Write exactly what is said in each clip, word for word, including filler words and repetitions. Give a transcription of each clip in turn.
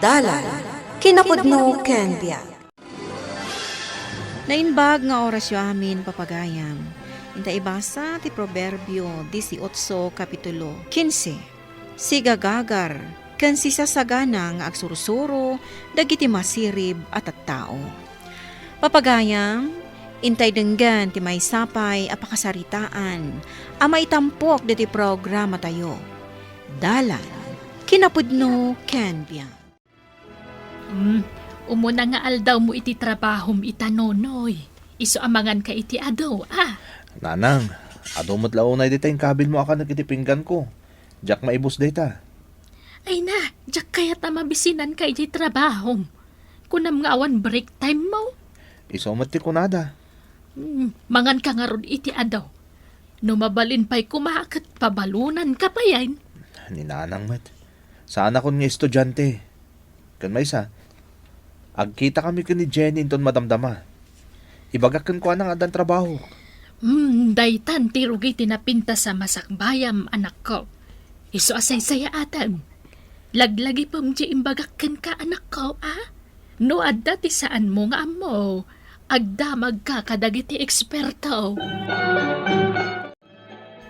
Dalan, kinapudno ken biag. Naimbag nga orasyo amin, papagayam. Inta ibasa ti Proverbio dieciocho, kapitulo quince. Sigagagar ken sisasagana nga agsursuro dagiti masirib a tattao. Papagayam, intay denggen ti maysa pay a pakasaritaan a maitampok ditoy programatayo. Dalan, kinapudno ken biag. Hmm, umuna nga aldawmo iti trabahom ita, Nonoy. Isu a manganka iti adu, a? Nanang, adu met la unay dita inkabilmo a kanek iti pingganko. Diak maibus dayta. Ay na, diak kayat a mabisinanka idiay trabahom. Kunam nga awan break time mo? Isu met ti kunada. Hmm, manganka ngarud iti adu. No mabalin pay koma ket pabalonanka payen. Ni Nanang met. Saanakon nga estudiante. Ken maysa, agkitakami ken ni Jenny inton madamdama. Ibagak kenkuana nga addan trabaho. Hmm, daytan ti rugi ti napintas a masakbayam, anakko. Isu a saysayaatem. Laglagipem ti imbagak kenka, anakko, a? No adda ti saanmo nga ammo, agdamagka kadagiti eksperto.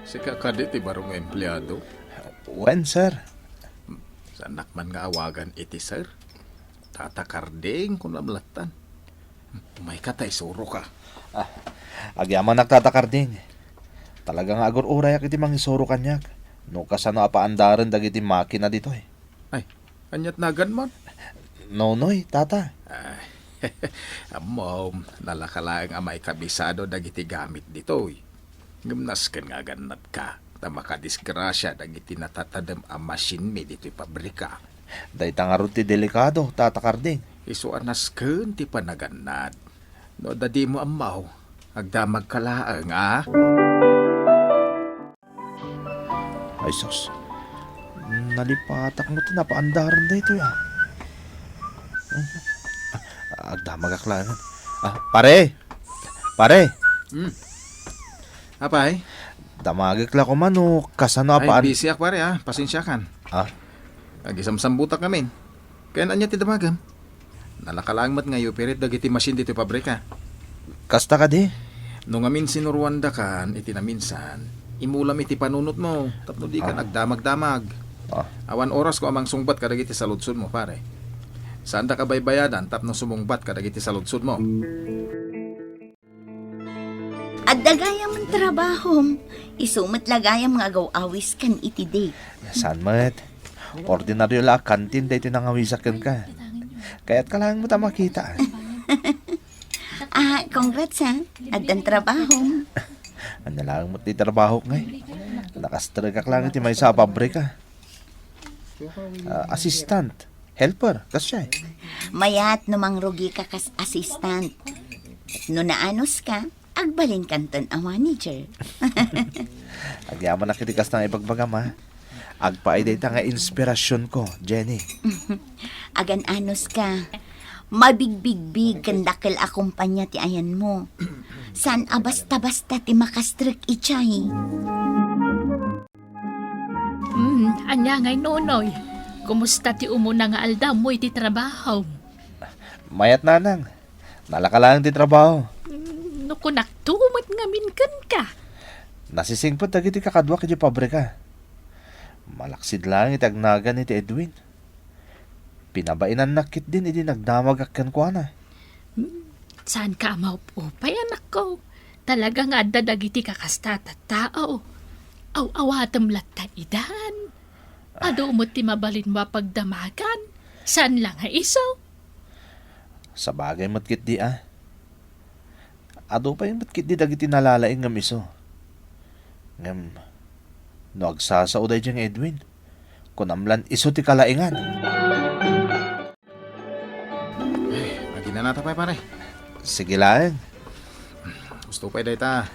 Sika kadi ti baro nga empleado? Wen, sir. Saanak man nga awagan iti sir. Tata Karding, kunam lattan. Umayka ta isuroka. Ah, agyamanak, Tata Karding. Talaga nga agur-urayak iti mangisuro kaniak no kasano a paandaren dagiti makina ditoy. Ay, aniat naganmo? Nonoy, Tata. Ay, ammom, nalaka laeng a maikabisado dagiti gamit ditoy. Ngem nasken nga agannatka, ta makadisgrasia dagiti natatadem a masinmi ditoy pabrika. Dayta ngarud ti delikado, Tata Karding. Isu a nasken ti panagannad. No adda dimo ammo, agdamagka laeng, a? Ay, sus. Nalipatak no ti napaandaren daytoy, a. Ah, agdamagak laeng. Ah, pare! Pare! Hmm. Apay? Damagek la koma no kasano a paan- Ay, busy ak, pare, a. Pasensiakan. Ah? Agisamsambutak ngamin. Ken ania ti damagem? Nalaka laeng met nga i-operate dagiti machine ditoy pabrika. Kasta kadi? No ngamin sinuroandakan iti naminsan, imulam iti panunotmo tapno dikan Ah. agdamagdamag. Ah. Awan orasko a mangsungbat kadagiti saludsodmo, pare. Saandak a baybayadan tapno sumungbat kadagiti saludsodmo. Adda gayam trabahom. Isu met la gayam nga agaw-awis ken iti date. Saan met? Ordinaryo la a kantin daytoy nangawisak kenka. Kayatka laeng met a makita. Ah, congrats, ha. Addan trabahom. Ania laeng met ti trabahok ngay? Nakastrekak laeng iti maysa a pabrika. Ah, assistant. Helper, kasdiay. Mayat no mangrugika kas assistant. No naanuska, agbalinkanton a manager. Agyamanak iti kasta nga ibagbagam, a. Agpaay dayta nga inspirasionko, Jenny. Agan-anuska. Mabigbigbig ken dakkel a kompania ti ayanmo. Saan a basta-basta ti makastrek idiay. Hmm, ania ngay, Nonoy? Kumusta ti umuna nga aldawmo iti trabaho? Mayat, Nanang. Nalaka laeng ti trabaho. Hmm, no kunakto met ngamin kenka. Nasisingpet dagiti kakaduak iti pabrika. Malaksid laeng iti agnagan ni ti Edwin. Pinabainannak ketdin idi nagdamagak kenkuana. Hmm, saanka a maupupay, anakko. Talaga nga adda dagiti kakasta a tattao. Aw-awatem latta idan. Adu met ti mabalinmo a pagdamagan. Saan la nga isu? Sabagay met ketdi, a. Adu pay met ketdi dagiti nalalaing ngem isu. Ngem, no agsasao daydiay nga Edwin, kunam lan isu ti kalaingan. Eh, aginanata pay, pare. Sige laeng. Gusto pay dayta.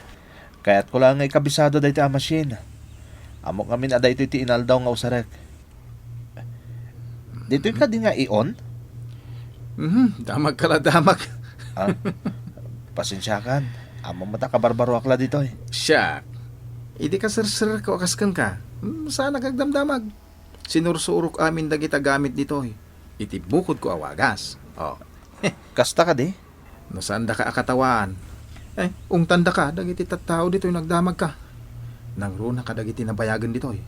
Kayatko laeng nga ikabisado dayta a machine. Ammok ngamin a daytoy ti inaldaw nga usarek. Ditoy kadi nga i-on? Mhm, damag ka la, damag. Ah, pasensiakan. Ammom met a kabarbaroak la ditoy. Siak. Idi kaserserko a kas kenka, hmm, saanak agdamdamag. Sinursurok amin dagita gamit ditoy. iti bukodko a wagas. Oh. Kasta kadi? No saandaka a katawaan, eh, ungtandaka dagiti tattao ditoy no agdamagka. Nangruna kadagiti nabayagen ditoy.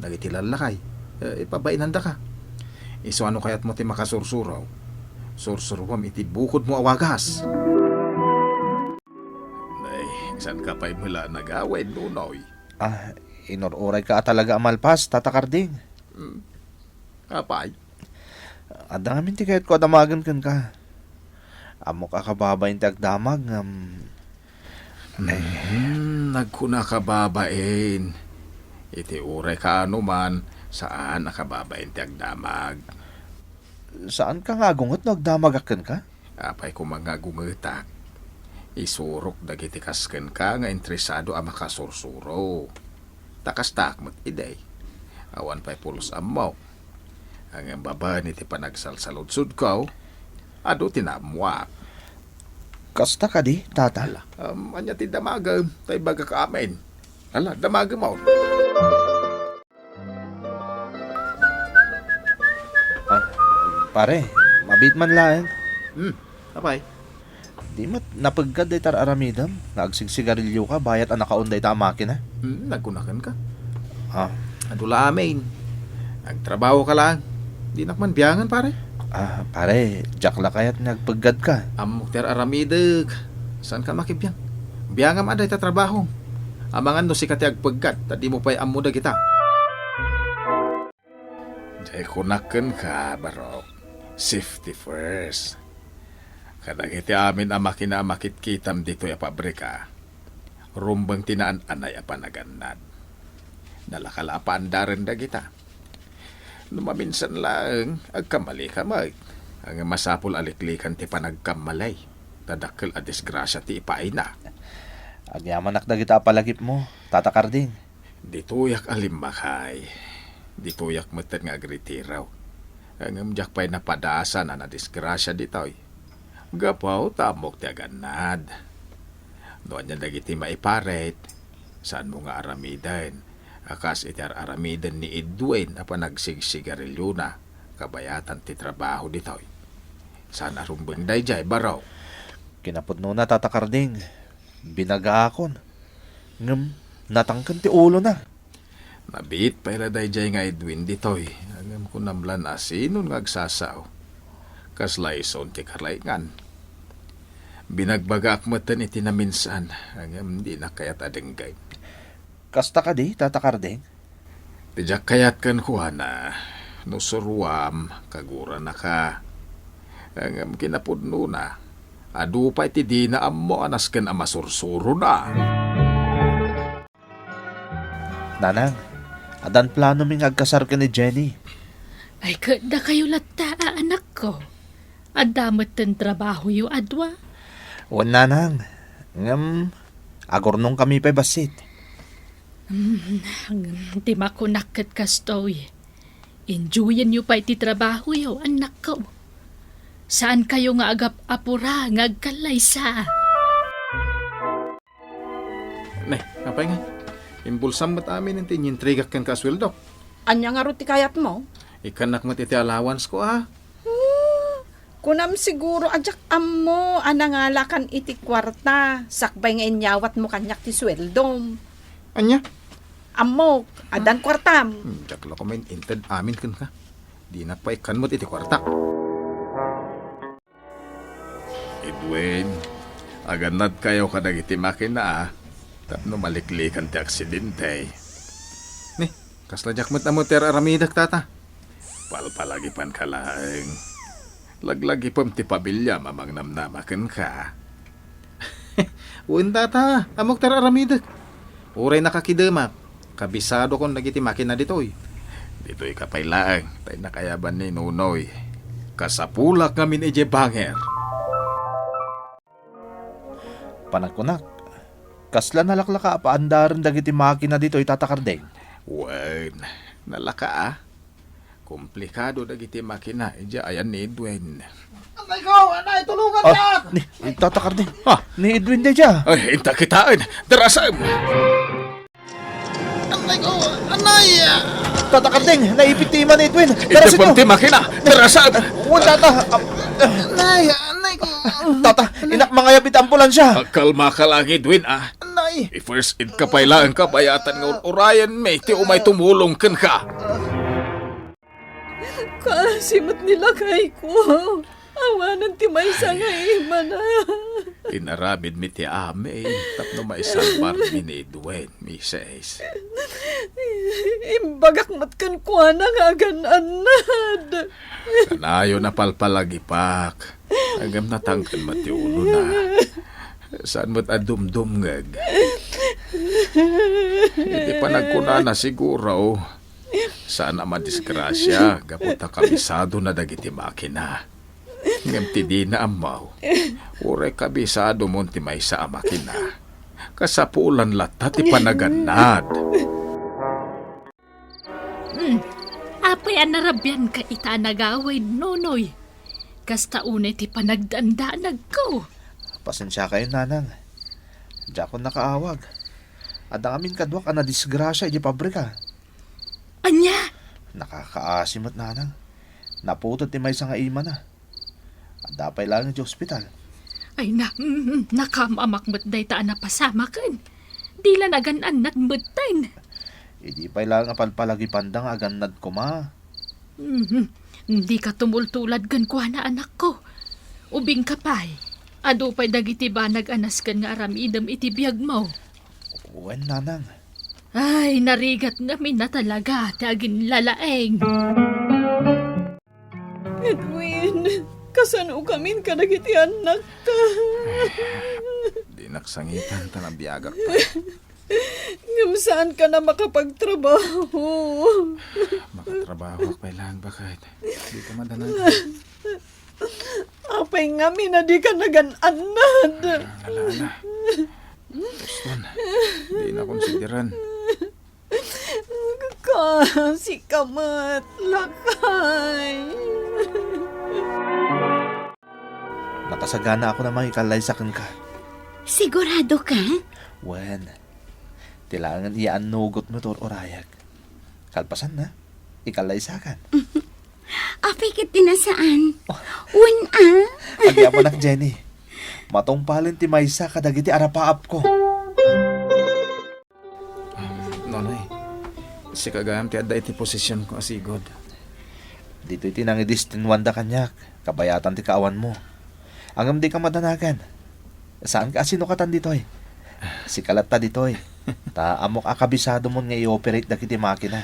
Dagiti lallakay, eh, ipabainandaka. Isu a no kayatmo ti makasursuro, sursuruam iti bukodmo a wagas. Nay, saanka pay met la nagawid, Nonoy? Ah, inur-urayka a talaga a malpas, Tata Karding. Hmm. Apay? Adda ngamin ti kayatko a damagen kenka. Ammok a kababain ti agdamag, ngem, eh. Hmm, nagkunaka babain. Iti uray kaano man, saan a kababain ti agdamag. Saanka nga agunget no agdamagak kenka? Apay koma nga agungetak? Isurok dagiti kas kenka nga interesado a makasursuro. Ta kastaak met idi. Awan pay pulos ammok. Ngem babaen iti panagsalsaludsodko, adu ti naammoak. Kasta kadi, Tata? Ala, um, ania ti damagem? Ta ibagak amin. Ala, damagem on. Ah, pare, mabiit man laeng. Hmm, apay? Di met napeggad dayta ar-aramidem nga agsigsigarilioka bayat a nakaon dayta a makina? Hmm, nagkunakenka. Ah. Adu la amin. Agtrabahoka laeng. Dinak man biangen, pare. Ah, pare, diak la kayat nga agpeggadka. Ammok ti ar-aramidek. Saanka makibiang? Biangam a dayta trabahom. Amangan no sika ti agpeggad, ta dimo pay ammo dagita. Diay kunak kenka, Barok, safety first. Kadagiti amin a makina a makitkitam ditoy a pabrika, rumbeng ti naan-anay a panagannad. Nalaka la a paandaren dagita. No maminsan laeng, agkammalika met. Ngem masapul a liklikan ti panagkammalay, ta dakkel a disgrasia ti ipaayna. Agyamanak dagita a palagipmo, Tata Karding. Ditoyak a limmakay. Ditoyak metten nga agritiro. Ngem diak pay napadasan a nadisgrasia ditoy. Gapu ta ammok ti agannad. No ania dagiti maiparit, saanmo nga aramiden a kas iti ar-aramiden ni Edwin a panagsigsigariliona kabayatan ti trabaho ditoy. Saan a rumbeng daydiay, Barok. Kinapudnona, Tata Karding. Binagaakon. Ngem natangken ti ulona. Nabiit pay la daydiay nga Edwin ditoy. Ngem kunam lan a sinon nga agsasao. Kasla isun ti karaingan. Binagbagaak metten iti naminsan. Ngem dinak kayat a denggen. Kasta kadi, Tata Karding? Ti diak kayat kenkuana, no suruam, kaguranaka. Ngem kinapudnona, adu pay ti dina ammo a nasken a masursurona. Nanang, addan planomi nga agkasar ken ni Jenny. Ay, ket dakayo latta a anakko. Adda metten trabahoyo a dua? Wen, Nanang. Ngem, agurnongkami pay bassit. Mm, ngem ti makunak ket kastoy. Enjoyenyo pay ti trabahoyo, annakko. Saankayo nga agap-apura nga agkallaysa. Ne, apay nga? Imbulsam met amin ti inintrigak kenka a sueldo. Ania ngarud ti kayatmo? Ikkannak met iti allowance ko, a. Hmm, kunam siguro a diak ammo a nangalakan iti kuarta sakbay nga inyawatmo kaniak ti sueldom. Ania? Ammok, addan kuartam. Hmm, diak la koma in-, inted amin kenka. Dinak pay ikkan met iti kuarta. Edwin, agannadkayo kadagiti makina, a, tapno maliklikan ti aksidente. Ni, kasla diak met ammo ti ar-aramidek, Tata. Palpalagipanka laeng. Laglagipem ti pamilia a mangnamnama kenka. Wen, Tata, ammok ti ar-aramidek. Uray nakakidemak, kabisadokon dagiti makina ditoy. Ditoyka pay laeng, ta innak ayaban ni Nonoy. Kasapulak ngamin idiay banger. Panagkunak, kasla nalaklaka a paandaren dagiti makina ditoy, Tata Karding? Wen, nalaka, a. Komplikado dagiti makina idiay ayan ni Edwin. Anay ko! Anay, tulungan Ah, ka! ni, Tata Karding. Ah. Ni Edwin daydiay. Ay, inta kitaen. Darasem! Anay ko! Anay! Tata Karding, naipit ti ima ni Edwin. Tara, Itepon ti makina. Tara, saan? Wen, tata. Ah, ah. Nay, ah, nay ko. Tata, inak mangayab iti ambulansya. Kalma ka lang, Edwin, ah. Nay. I-first aid ka pay laeng, kabayatan nga ur-urayenmi ti umay tumulong kenka. Kaasi met ni lakayko. Awanen ti maysa nga imana. Inaramidmi ti amin tapno maisalbarmi ni Edwin, Misis. Imbagak met kenkuana nga agan-annad. Kanayon a palpalagipak. Ngem natangken met ti ulona. Saan met a dumdumngeg. Iti panagkunana, siguro, saan a madisgrasia gapu ta kabisadona dagiti makina. Ngem ti dina ammo, uray kabisadomon ti maysa a makina, kasapulan latta ti panagannad. Hmm. Apay a narabianka ita a nagawid, Nonoy? Kasta unay ti panagdandanagko. Pasensiakayon, Nanang. Diakon nakaawag. Adda ngamin kaduak a nadisgrasia idiay pabrika. Ania? Nakakaasi met, Nanang. Naputed ti maysa nga imana. Adda pay laeng idiay ospital. Ay na, mm, mm, nakaam-amak met dayta a napasamaken. Di la nagan-annad metten. Idi pay laeng a palpalagipanda nga agannad koma. Mhm. Dika tumultulad kenkuana, anakko. Ubingka pay, adu pay dagiti banag a nasken nga aramidem iti biagmo. Wen, Nanang. Ay, narigat ngamin a talaga ti aginlalaeng. Edwin, kasanokamin kadagiti annakta? Dinak sangitan ta nabiagak pay. Ngem saanka a makapagtrabaho. Makatrabahoak pay laeng, baket. Dika madanagan. Apay ngamin a dika nagan-annad? Ah, ala, ala. Tuston. Di na konsideran. Kaasika met, lakay. Nakasaganaakon a mangikallaysa kenka. Sigurado ka? Wen, ti laengen iya annugotmo ti ur-urayek. Kalpasanna, ikallaysakan. Apay ket ti nasaan? Oh. Wen a? Agyamanak, Jenny. Matungpalen ti maysa kadagiti arapaapko. Nonoy, sika gayam ti adda iti posisionko a sigud. Ditoy ti nangidestinwanda kaniak, kabayatan ti kaawanmo. Ngem dika madanagan. Saanka a sinukatan ditoy. Sika latta ditoy. Ta ammok a kabisadomon nga i-operate dagiti makina.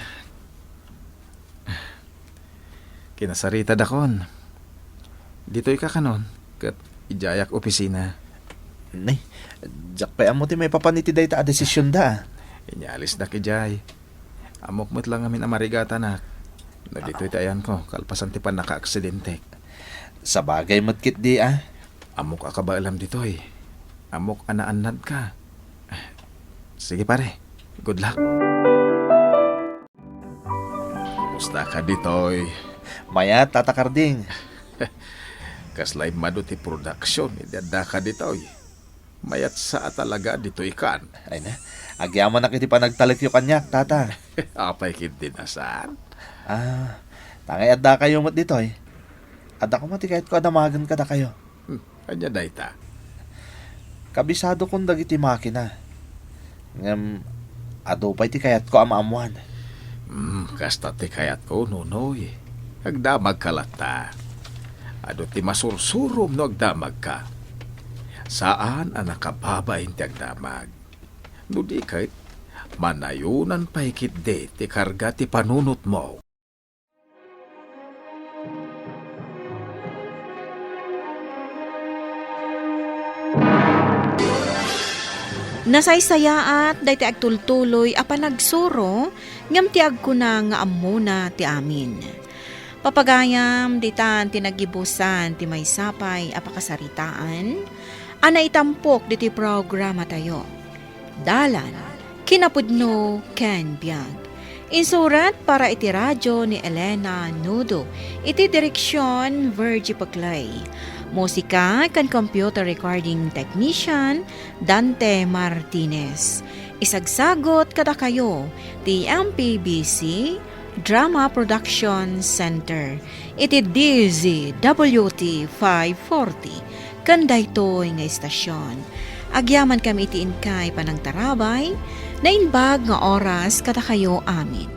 Kinasaritadakon. Ditoyka kanon, ket idiayak opisina. Nay, diak pay ammo ti maipapan iti dayta a desisionda, a. Inyalisdak idiay. Ammok met la ngamin a marigatanak. No ditoy ti ayanko, kalpasan ti pannakaaksidente. Sabagay met ketdi, a. Ammok a kabaelam ditoy. Ammok a naannadka. Sige, pare. Good luck. Kumusta ka ditoy? Mayat, Tata Karding. Kasla immadu ti production idi addaka ditoy. Mayat sa a talaga ditoy kan. Ay na, agyamanak iti panagtalekyo kaniak, Tata. Apay ketdi nasaan? Ah, tangay addakayo met ditoy. Adda koma ti kayatko a damagen kadakayo. Hmm, ania dayta? Kabisadokon dagiti makina. Ngem adu pay ti kayatko a maammoan. Hmm, kasta ti kayatko, Nonoy. Agdamagka latta. Adu ti masursurom no agdamagka. Saan a nakababain ti agdamag. No di ket, manayonan pay ketdi ti karga ti panunotmo. Nasaysayaat daytoy agtultuloy a panagsuro, ngem ti agkuna nga ammona ti amin. Papagayam, ditan ti naggibusan ti maysa pay a pakasaritaan a naitampok ditoy programatayo. Dalan, kinapudno, ken biag. Insurat para iti radio ni Elena Nudo, iti direksion, Virgie Paclay. Musika ken computer recording technician, Dante Martinez. Isagsagut kadakayo ti M P B C Drama Production Center iti D Z W T five forty ken daytoy nga istasion. Agyaman kami iti inkay panangtarabay, naimbag nga oras kadakayo amin.